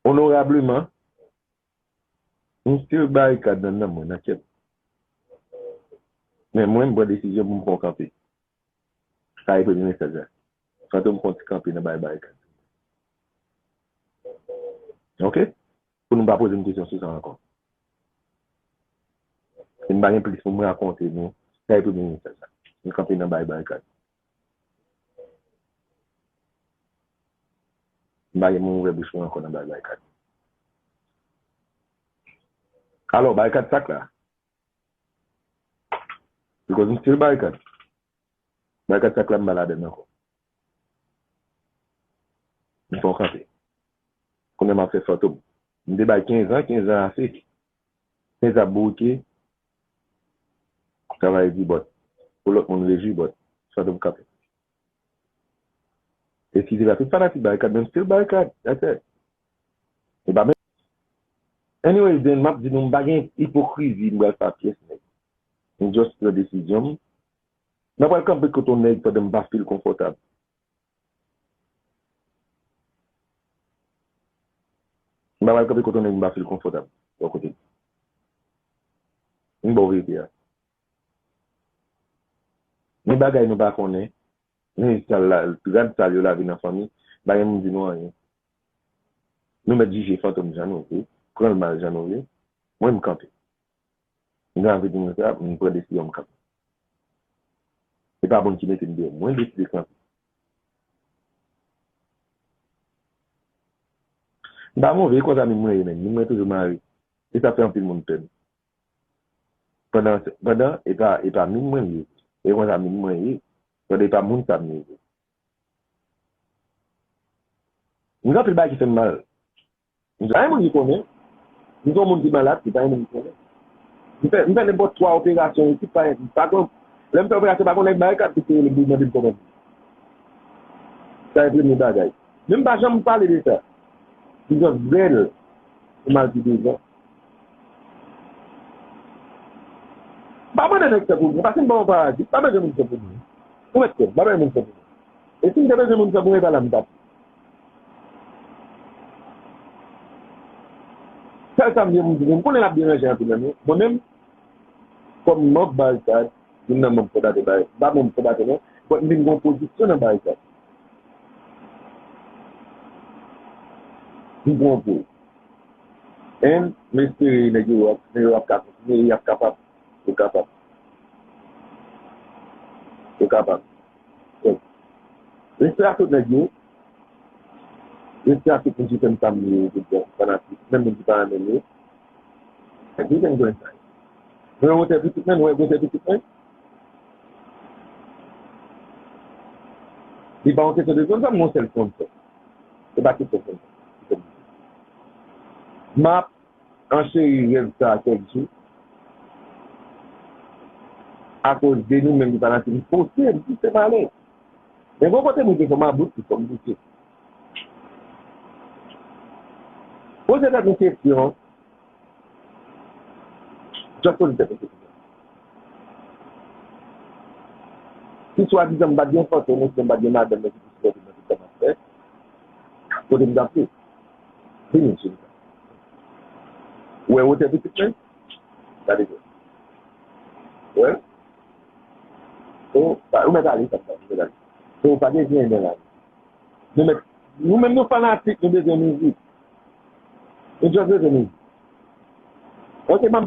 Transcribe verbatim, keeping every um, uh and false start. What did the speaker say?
Onorableman, m still Barikad nan nanm mwen, nan kè m. Men mwen, m pran desizyon pou m fè yon kanpe. Sa e premye mesaj la. Fantom fè yon ti kanpe nan bay Barikad. Oke? Pou nou pa poze m kesyon sou sa ankò. E m pa gen plis pou m rakonte nou. Sa e premye mesaj la. M kanpe nan bay Barikad. M pa gen moun ouvè bouch mwen ankò nan bay Barikad. Alò, Barikad sak la. Because m still Barikad. Barikad sak la m pa ladann ankò. M fè yon kanpe. Kounye a m ap fè Fantom. M te bay kenz an, kenz an ase. Kenz an bouke. Travay di bòt. Pou lòt moun rejwi bòt. Fantom kanpe. Eskize la, tout fanatik Barikad, men m still Barikad. That's it. E pa men. Anyway, then, m ap di nou, m pa gen ipokrizi, m pral fè a pyès nèg. M just pran desizyon m. M pa pral kanpe kote yon nèg pandan m pa feel konfòtab. M pa pral kanpe kote yon nèg m pa feel konfòtab bò kote l. M ba w verite a. Gen bagay nou pa konnen, men sal la, rad sal yo lave nan fanmi, pa gen moun di nou anyen. Nou mèt jije Fantom jan nou vle, pran l mal jan nou vle. Mwen, m kanpe. M gen anvi di nou sa, m pran desizyon m kanpe. Se pa moun ki mete m deyò, mwen deside kanpe. M pa move, e kò zanmi m mwen ye, men, mwen toujou mare. E sa fè anpil moun pè m. Pandan, pandan, e pa, e pa min mwen ye. E konsa min mwen ye. Pandan e pa moun sa m ye. M gen anpil bagay ki fè m mal. M pa gen moun ki konnen. M se yon moun ki malad, m pa gen moun ki konnen. M fè, m fè nenpòt twa operasyon isit, pa, pa gen, lè m fè operasyon, pa gen nèg Barikad ki te rele m pou mande m kòman m ye. Sa e premye bagay. Men m pa janm pale de sa. M just vrèl pou m al pi devan. M pa mande nèg fè pou mwen, paske m pa yon parazit, m pa bezwen moun fè pou mwen. Ou mèt kwè m, m pa bezwen moun fè pou mwen. E si m te bezwen moun fè pou mwen, e pa la m t ap. Sèl sa m di, m di, m konnen l ap deranje anpil nan nou. Mwen menm, kòm manm Barikad, youn nan manm fondatè Barikad, m pa manm fondatè non, but m vin gen yon pozisyon nan Barikad. M pran pou. And m espere nèg yo ap, nèg yo ap ka kontinye, y ap kapab, yo kapab. Yo kapab. Donk, respè a tout nèg yo. Respè a tout moun ki fè m sa m ye, tout bon fanatik, menm moun ki pa renmen m yo. Nèg yo gen grenn sa yo. Nou wè wotè pitit mwen, nou wè gwosè pitit mwen. Li pa yon kesyon de sponsor, m gon sèl sponsor. Se pa kesyon sponsor. M ap ancheri rèv sa a kèk jou. Akoz de nou menm ki pa nan tim pouse, m pouse m ale. Men gon kote mwen te fè m about, fò m pouse. Poze tèt nou kesyon. Just poze tèt nou kesyon. Si swadizan m pa t gen fantom, si m pa t gen madanm mwen ki pou sipòte m nan tout sa m ap fè, kote m t ap ye? Vini, cheri. Ou wè wotè pitit mwen? Gade sa. Ou wè? Ou, ou mèt ale, sa, ou mèt ale. So, pa gen vyen nan la. Nou mèt, nou menm nou fanatik, nou bezwen mizik. Nou just bezwen mizik. Ok, m ap